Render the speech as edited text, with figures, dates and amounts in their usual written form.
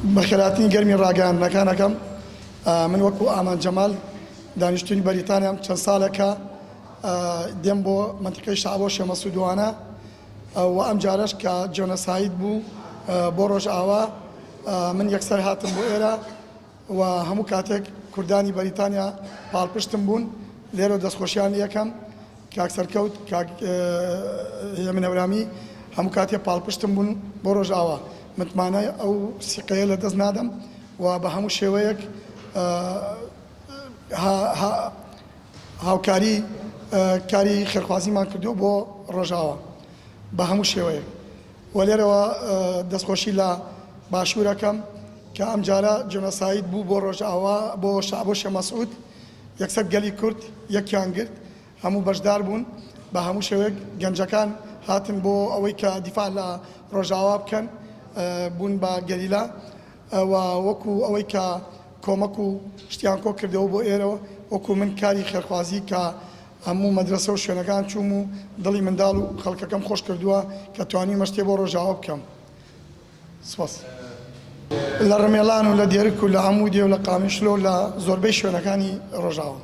بەخێرهاتنی گەرمی ڕاگەیاندنەکان ئەکەم. من وەکو ئامان جەمال دانیشتووی بەریتانیام چەند ساڵێکە دێم بۆ مەنتیقەی شەعبە و شێمەسوودوانە و ئەم جارەش کە جۆنەساید بوو بۆ ڕۆژئاوا من یەکسەر هاتم بۆ ئێرە و هەموو کاتێک کوردانی بەریتانیا پاڵپشتم بوون لێرەوە دەستخۆشیان لێکەم کاک سەرکەوت کاک هێمن هەورامی هەموو کاتێ پاڵپشتم بوون بۆ ڕۆژئاوا متمانەی ئەو سیقەیە لە دەست نادەم و بە هەموو شێوەیەک هاوکاری کاری خێرخوازیمان کردووە بۆ ڕۆژئاوا بە هەموو شێوەیەک و لێرەوە دەستخۆشی لە باشوورەکەم کە ئەمجارە جێنۆساید بوو بۆ ڕۆژئاوا بۆ شەعبۆ شێخ مەسعود یەکسەر گەلی کورد یەکیان گرت هەموو بەشدار بوون بە هەموو شێوەیەک گەنجەکان هاتن بۆ ئەوەی کە دیفاع لە ڕۆژئاوا بکەن بوون بە گەریلا و وەکو ئەوەی کە کۆمەک و شتیان کۆ کردەوە بۆ ئێرەوە وەکو من کاری خێرخوازی کە هەموو مەدرەسە و شوێنەکان چووم و دڵی منداڵ و خەڵکەکەم خۆش کردووە کە توانیومە شتێ بۆ ڕۆژئاوا بکەم. سپاس. لە ڕمێڵان و لە دێرک و لە عەمودێ و لە قامیشلۆ و لە زۆربەی شوێنەکانی ڕۆژاوا.